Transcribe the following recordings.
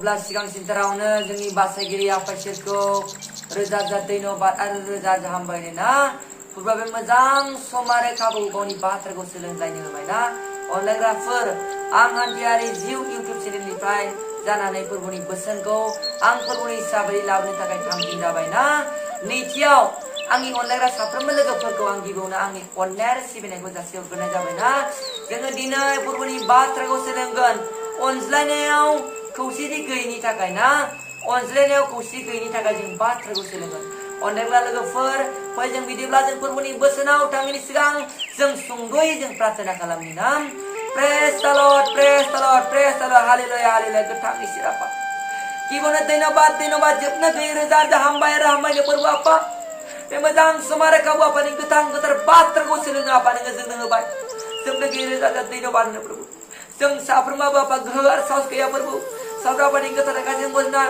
अब्ला सिगांसिनथारावनो जोंनि बासायगिरि आफा इसोरखौ रोजा रोजा धन्यबाद आरो रोजा रोजा हामबायनो ना पुरबा बे मोजां सम आरो खाबु गावनि बाथ्राखौ सोलोंलायनो होबाय ना अनलायग्राफोर आं हान्थियारि जिउ इउटुब चेनेलनिफ्राय जानानै फोरबोनि बोसोनखौ आं फोरबोनि हिसाबै लाबोनो थाखाय थांखि जाबाय ना नैथियाव आंनि अनलायग्रा साफ्रोमबो लोगोफोरखौ आं गिबियावनो आंनि अननाय आरो सिबिनायखौ जासिहरग्रोनाय जाबाय ना जोङो दिनै फोरबोनि बाथ्राखौ सोलोंगोन अनज्लायनायाव खौसेथि गैयैनि थाखाय ना अनज्लायनायाव खौसेथि गैयैनि थाखाय जों बाथ्राखौ सोलोंगोन अनलायग्रा लोगोफोर फै जों बिदिब्ला जों फोरबोनि बोसोनाव थाङैनि सिगां जों सुंद'यै जों प्रार्थना खालामनि ना प्रेज द लर्ड प्रेज द लर्ड प्रेज द लर्ड हालेलुया हालेलुया गोथां इसोर आफा गिबियावनो धन्यबाद जोबनो गैयै रोजा रोजा हामबाय आरो हामबायनो फोरबो आफा बे मोजां सम आरो खाबु आफानि गोथां गोथार बाथ्राखौ सोलोंनो आफा नोङो जोंनो होबाय जोबनो गैयै रोजा रोजा धन्यबाद होनो फोरबो जों साफ्रोमबो आफा गोहो आरो साहस गैया फोरबो साफ्रोम आफानि गोथार आखाइजों मोजां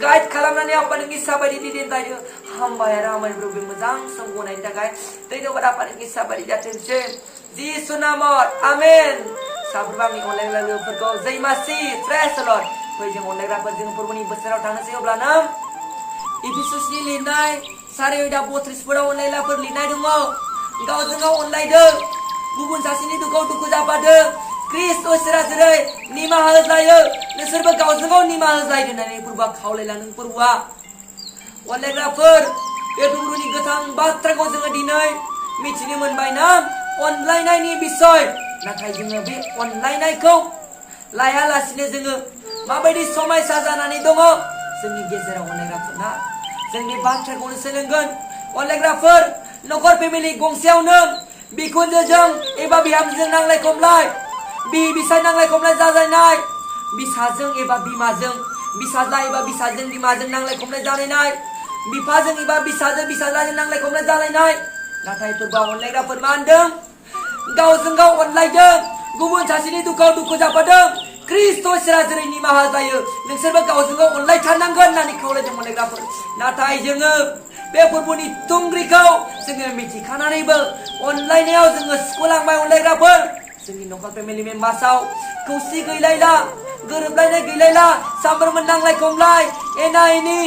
गाइड खालामनानै आफा नोंनि साबायदि दैदेनलायनो हामबाय आरो हामबाय फोरबो बे मोजां सम गनायनि थाखाय धन्यबाद आफा नोंनि साबायदि जाथोंसै जिसु नामाव आमेन साफ्रोम आंनि अनलायग्रा लोगोफोरखौ जै मासि प्रेज द लर्ड फै जों अनलायग्राफोर जों फोरबोनि बोसोराव थांनोसै अब्लानो इफिसुसनि लिरनाय 4:32 अनलायग्राफोर लिरनाय दङ गावजों गाव अनलायदों गुबुन सासेनि दुखुआव दुखु जाफादों ख्रिस्ट इसोरा जेरै निमाहा होज्लायो नोंसोरबो गावजों गाव निमाहा होज्लायदो होननानै फोरबोआ खावलायलांदों फोरबोआ अनलायग्राफोर बे फोरबोनि गोथां बाथ्राखौ जोङो दिनै मिथिनो मोनबाय ना अनलायनायनि बिसय नाथाय जोङो बे अनलायनायखौ लायालासिनो जोङो माबायदि समायसा जानानै दङ जोंनि गेजेराव अनलायग्राफोरना जोंनि बाथ्राखौनो सोलोंगोन अनलायग्राफोर नखर फेमिलि गंसेयावनो बिखुनजोजों एबा बिहामजोजों नांलाय खमलाय बिसाय नांलाय खमलाय जालायनाय बिसाजों एबा बिमाजों बिसाज्ला एबा बिसाजों बिमाजों नांलाय खमलाय जालायनाय बिफाजों एबा बिसाजों नांलाय खमलाय जालायनाय नाथाय फोरबोआ अनलायग्राफोर मा होनदों गावजों गाव अनलायदों गुबुन सासेनि दुखुआव दुखु जाफादों ख्रिस्ट इसोरा जेरै निमाहा जायो नोंसोरबो गावजों गाव अनलायथारनांगोन होननानै खावलायदों अनलायग्राफोर नाथाय जोङो बे फोरबोनि थुंग्रिखौ जोङो मिथिखानानैबो अनलायनायाव जोङो सुखुलांबाय अनलायग्राफोर जोंनि नखर फेमिलि मेम्बार्सआव खौसे गैलायला गोरोबलायनाय गैलायला सामफ्रोमबो नांलाय खमलाय एना एनि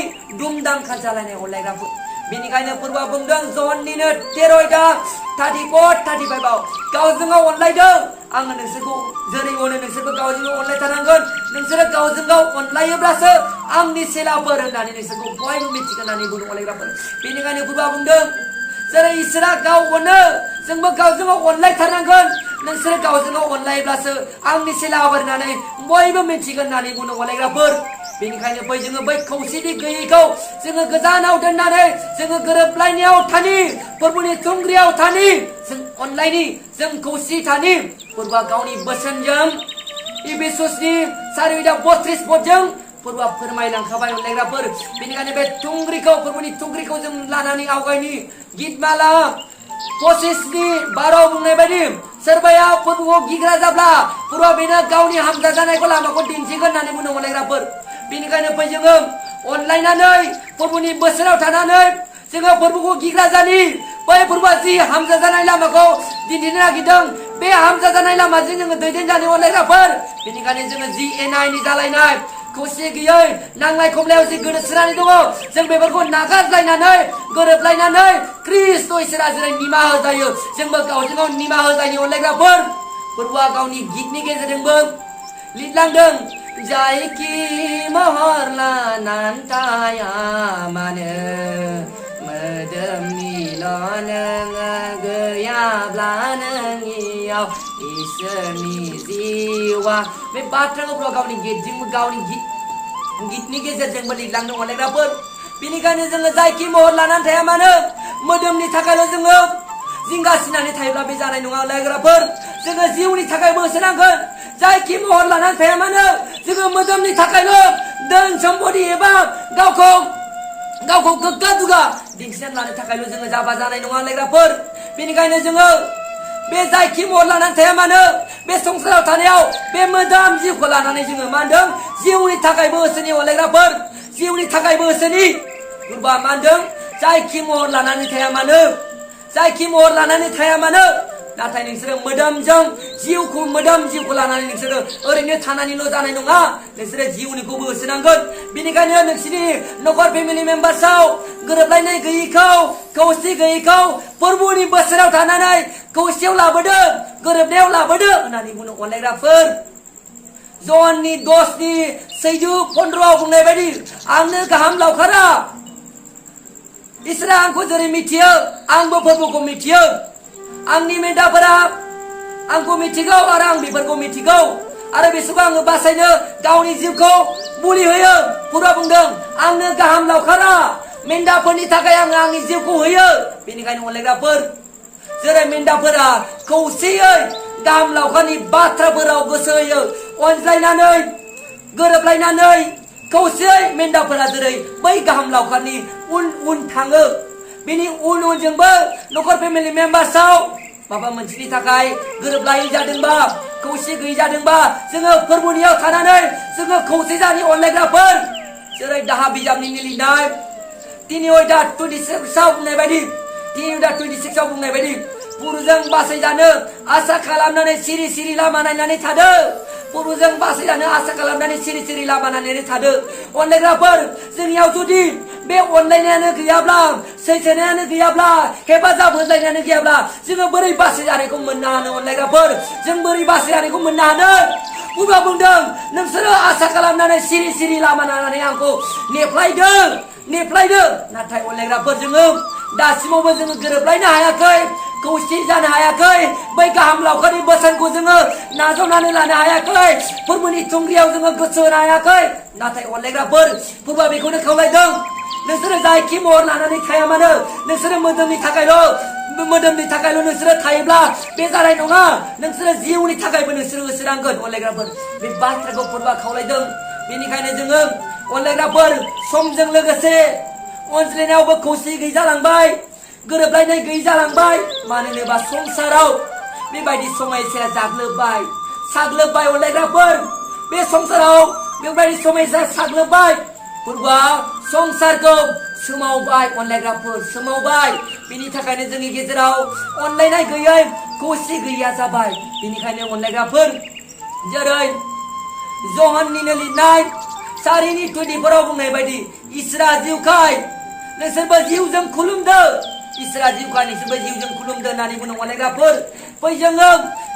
दुमदांखा जालायनाय अनलायग्राफोर बेनिखायनो फोरबोआ बुंदों ज'ननिनो 13:34-35 गावजों गाव अनलायदों आङो नोंसोरखौ जेरै अनो नोंसोरबो गावजों गाव अनलायथारनांगोन नोंसोरो गावजों गाव अनलायोब्लासो आंनि चेलाफोर होननानै नोंसोरखौ बयबो मिथिगोन होननानै बुंदों अनलायग्राफोर बेनिखायनो फोरबोआ बुंदों जेरै इसोरा गाव अनो जोंबो गावजों गाव अनलायथारनांगोन नोंसोरो गावजों गाव अनलायोब्लासो आंनि चेलाफोर होननानै बयबो मिथिगोन होननानै बुंदों अनलायग्राफोर बेनिखायनो बै जोङो बै खौसेथि गैयैखौ जोङो गोजानाव दोननानै जोङो गोरोबलायनायाव थानि फोरबोनि थुंग्रियाव थानि जों अनलायनि जों खौसे थानि फोरबोआ गावनि बोसोनजों इफिसुसनि 4:32 फोरबोआ फोरमायलांखाबाय अनलायग्राफोर बेनिखायनो बे थुंग्रिखौ फोरबोनि थुंग्रिखौ जों लानानै आवगायनि गितमाला 25:12 बुंनाय बायदि सोरबाया फोरबोखौ गिग्रा जाब्ला फोरबोआ बेनो गावनि हामजा जानायखौ लामाखौ दिन्थिगोन होननानै बुंदों अनलायग्राफोर बेनिखायनो फै जोङो अनलायनानै फोरबोनि बोसोराव थानानै जोङो फोरबोखौ गिग्रा जानि बै फोरबोआ जि हामजा जानाय लामाखौ दिन्थिनो नागिरदों बे हामजा जानाय लामाजों जोङो दैदेनजानो अनलायग्राफोर बेनिखायनो जोङो जि एना एनि जालायनाय खौसे गैयै नांलाय खमलायाव जि गोदोसोनानै दङ जों बेफोरखौ नागारलायनानै गोरोबलायनानै ख्रिस्ट इसोरा जेरै निमाहा होजायो जोंबो गावजों गाव निमाहा होजायनि अनलायग्राफोर फोरबोआ गावनि गितनि गेजेरजोंबो लिरलांदों जायखि महर लानानै थाया मानो मोदोमनिल' नोङो गैयाब्ला नोंनियाव इसोरनि जिउआ बे बाथ्राखौ गावनि गितनि गेजेरजोंबो लिरलांदों अनलायग्राफोर बेनिखायनो जोङो जायखि महर लानानै थाया मानो मोदोमनि थाखायल' जोङो जिंगासिनानै थायोब्ला बे जानाय नङा अनलायग्राफोर जोङो जिउनि थाखायबो होसोनांगोन जायखि महर लानानै थाया मानो जोङो मोदोमनि थाखायल' धोन सम्पति एबा गावखौ गोग्गा दुगा दिन्थिनानै लानो थाखायल' जोङो जाबा जानाय नङा अनलायग्राफोर बेनिखायनो जोङो बे जायखि महर लानानै थाया मानो बे संसाराव थानायाव बे मोदोम जिउखौ लानानै जोङो मा होनदों जिउनि थाखायबो होसोनि अनलायग्राफोर जिउनि थाखायबो होसोनि फोरबोआ मा होनदों जायखि महर लानानै थाया मानो नाथाय नोंसोरो मोदोमजों जिउखौ लानानै नोंसोरो ओरैनो थानानैल' जानाय नङा नोंसोरो जिउनिखौबो होसोनांगोन बेनिखायनो नोंसिनि नखर फेमिलि मेम्बार्सआव गोरोबलायनाय गैयैखौ खौसे गैयैखौ फोरबोनि बोसोराव थानानै खौसेयाव लाबोदो गोरोबनायाव लाबोदो होननानै बुङो अनलायग्राफोर ज'ननि 10नि 15 बुंनाय बायदि आंनो गाहाम लावखारा इसोरा आंखौ जेरै मिथियो आंबो फोरबोखौ मिथियो आंनि मेन्दाफोरा आंखौ मिथिगौ आरो आं बेफोरखौ मिथिगौ आरो बिसोरखौ आङो बासायनो गावनि जिउखौ बुलि होयो पुरा बुंदों आंनो गाहाम लावखारा मेन्दाफोरनि थाखाय आङो आंनि जिउखौ होयो बेनिखायनो अनलायग्राफोर जेरै मेन्दाफोरा खौसेयै गाहाम लावखारनि बाथ्राफोराव गोसो होयो अनज्लायनानै गोरोबलायनानै खौसेयै मेन्दाफोरा जेरै बै गाहाम लावखारनि उन थाङो बेनि उनजोंबो नखर फेमिलि मेम्बार्सआव माबा मोनसेनि थाखाय गोरोबलायै जादोंबा खौसे गैयै जादोंबा जोङो फोरबोनियाव थानानै जोङो खौसे जानि अनलायग्राफोर जेरै दाहा बिजाबनि लिरनाय 3:26 बुंनाय बायदि 3:26 बुंनाय बायदि पुरुजों बासायजानो आसा खालामनानै सिरि सिरि लामा नायनानै थादो पुरुजों बासायजानो आसा खालामनानै सिरि सिरि लामा नायनानै थादो अनलायग्राफोर जोंनियाव जुदि बे अनलायनायानो गैयाब्ला सैथोनायानो गैयाब्ला हेफाजाब होलायनायानो गैयाब्ला जोङो बोरै बासायजानायखौ मोननो हानो अनलायग्राफोर जों बोरै बासायजानायखौ मोननो हानो पुरा बुंदों नोंसोरो आसा खालामनानै सिरि सिरि लामा नायनानै आंखौ नेफ्लायदो नाथाय अनलायग्राफोर जोङो दासिमावबो जोङो गोरोबलायनो हायाखै खौसे जानो हायाखै बै गाहाम लावखारनि बोसोनखौ जोङो नाजावनानै लानो हायाखै फोरबोनि थुंग्रियाव जोङो गोसो होनो हायाखै नाथाय अनलायग्राफोर पुरा बेखौनो खावलायदों नोंसोरो जायखि महर लानानै थाया मानो नोंसोरो मोदोमनि थाखायल' नोंसोरो थायोब्ला बे जानाय नङा नोंसोरो जिउनि थाखायबो नोंसोरो होसोनांगोन अनलायग्राफोर बे बाथ्राखौ पुरा खावलायदों बेनिखायनो जोङो अनलायग्राफोर समजों लोगोसे अनज्लायनायावबो खौसे गैयै जालांबाय गोरोबलायनाय गैयै जालांबाय मानो होनोबा संसाराव बेबायदि समस्याया साग्लोबबाय अनलायग्राफोर बे संसाराव बेबायदि समस्या साग्लोबबाय पुरा संसारखौ सोमावबाय अनलायग्राफोर सोमावबाय बेनि थाखायनो जोंनि गेजेराव अनलायनाय गैयै खौसे गैया जाबाय बेनिखायनो अनलायग्राफोर जेरै ज'हननिनो लिरनाय 4:24 बुंनाय बायदि इसोरा जिउखाय नोंसोरबो जिउजों खुलुमदो इसोरा जिउखाय नोंसोरबो जिउजों खुलुमदो होननानै बुङो अनलायग्राफोर फै जोङो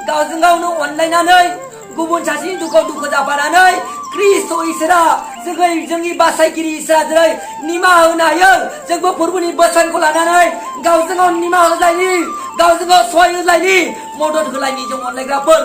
गावजों गावनो अनलायनानै गुबुन सासेनि दुखु जाफानानै ख्रिस्ट' इसोरा जोंनि बासायगिरि इसोरा जेरै निमाहा होनो हायो जोंबो फोरबोनि बोसोनखौ लानानै गावजों गाव निमाहा होलायनि गावजों गाव सहाय होलायनि मदद होलायनि जों अनलायग्राफोर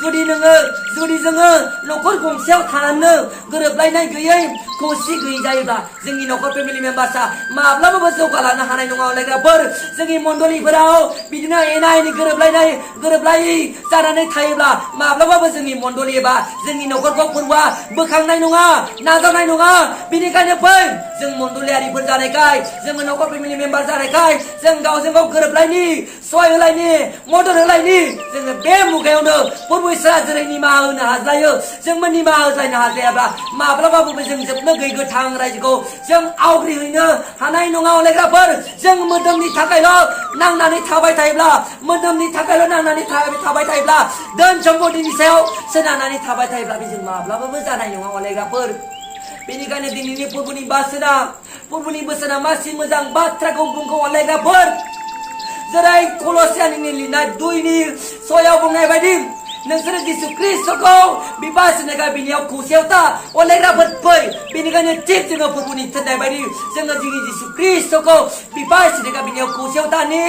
जुदि जोङो नखर गंसेयाव थानानै गोरोबलायनाय गैयै खौसे गैयै जायोब्ला जोंनि नखर फेमिलि मेम्बार्सआ माब्लाबाबो जौगालांनो हानाय नङा अनलायग्राफोर जोंनि मण्डलिफोराव बिदिनो एना एनि गोरोबलायै जानानै थायोब्ला माब्लाबाबो जोंनि मण्डलि एबा जोंनि नखरखौ फोरबोआ बोखांनाय नङा नाजावनाय नङा बेनिखायनो फै जों मण्डलियारिफोर जानायखाय जोङो नखर फेमिलि मेम्बार जानायखाय जों गावजों गाव गोरोबलायनि सहाय होलायनि मदद होलायनि जोङो बे मुगायावनो फोरबो इसोरा जेरै निमाहा होनो हाज्लायो जोंबो निमाहा होज्लायनो हाज्लायाब्ला माब्लाबाबो जों जोबनो गैयै गोथां रायजोखौ जों आवग्रिहैनो हानाय नङा अनलायग्राफोर जों मोदोमनि थाखायल' नांनानै थाबाय थायोब्ला धोन सम्पतिनि सायाव सोनारनानै थाबाय थायोब्ला बे जों माब्लाबाबो जानाय नङा अनलायग्राफोर बेनिखायनो दिनैनि फोरबोनि बोसोना मासि मोजां बाथ्राखौ बुंखौ अनलायग्राफोर जेरै कलसियानि लिरनाय 2:6 बुंनाय बायदि नोंसोरो जिसु ख्रिस्टखौ बिबासिनोगा बिनियाव खौसेयाव था अनलायग्राफोर फै बेनिखायनो थिग जोङो फोरबोनि थिननाय बायदि जोङो जोंनि जिसु ख्रिस्टखौ बिबासिनोगा बिनियाव खौसेयाव थानि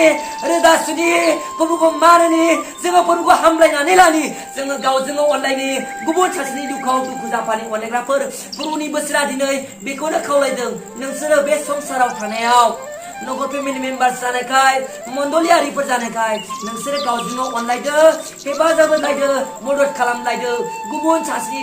रोदा सुनि फोरबोखौ मानिनि जोङो फोरबोखौ हामलायनानै लानि जोङो गावजों गाव अनलायनि गुबुन सासेनि दुखु जाफानि अनलायग्राफोर फोरबोनि बोसोरा दिनै बेखौनो खावलायदों नोंसोरो बे संसाराव थानायाव नखर फेमिलि मेम्बार्स जानायखाय मण्डलियारिफोर जानायखाय नोंसोरो गावजों गाव अनलायदो हेफाजाब होलायदो मदद खालामलायदो गुबुन सासेनि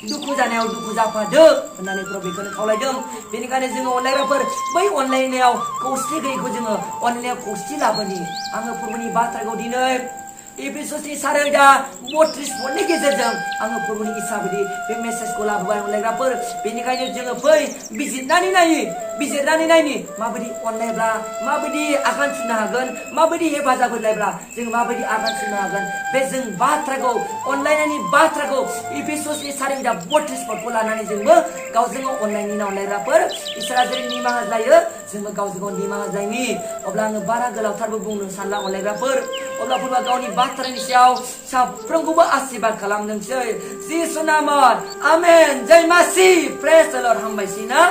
दुखु जानायाव दुखु जाफादो होननानै बेखौनो खावलायदों बेनिखायनो जोङो अनलायग्राफोर बै अनलायनायाव खौसे गैयैखौ जोङो अनलायनायाव खौसे लाबोनि आङो फोरबोनि बाथ्राखौ दिनै एफिससनि सारायदा 32 पदनि गेजेरजों आङो प्रभुनि इसा बायदि बे मेसेजखौ लाबोबाय अनलायग्राफोर बेनिखायनो जोङो फै बिजिरनानै नायनि माबायदि अनलायब्ला माबायदि आगान सुरनो हागोन माबायदि हेफाजाब होलायब्ला जों माबायदि आगान सुरनो हागोन बे जों बाथ्राखौ अनलायनायनि बाथ्राखौ एफिससनि सारायदा 32 पदखौ लानानै जोंबो गावजों गाव अनलायनि अनलायग्राफोर इसोरा जेरै निमाहा जायो जोंबो गावजों गाव निमाहा जायनि अब्ला आङो बारा गोलावथारबो बुंनो सानला अनलायग्राफोर अब्ला फैबा गावनि बाथ्रानि सायाव साफ्रोमखौबो आशीर्बाद खालामदोंसै जिसु नामाव आमेन जय मासि प्रेज द लर्ड हामबायसै ना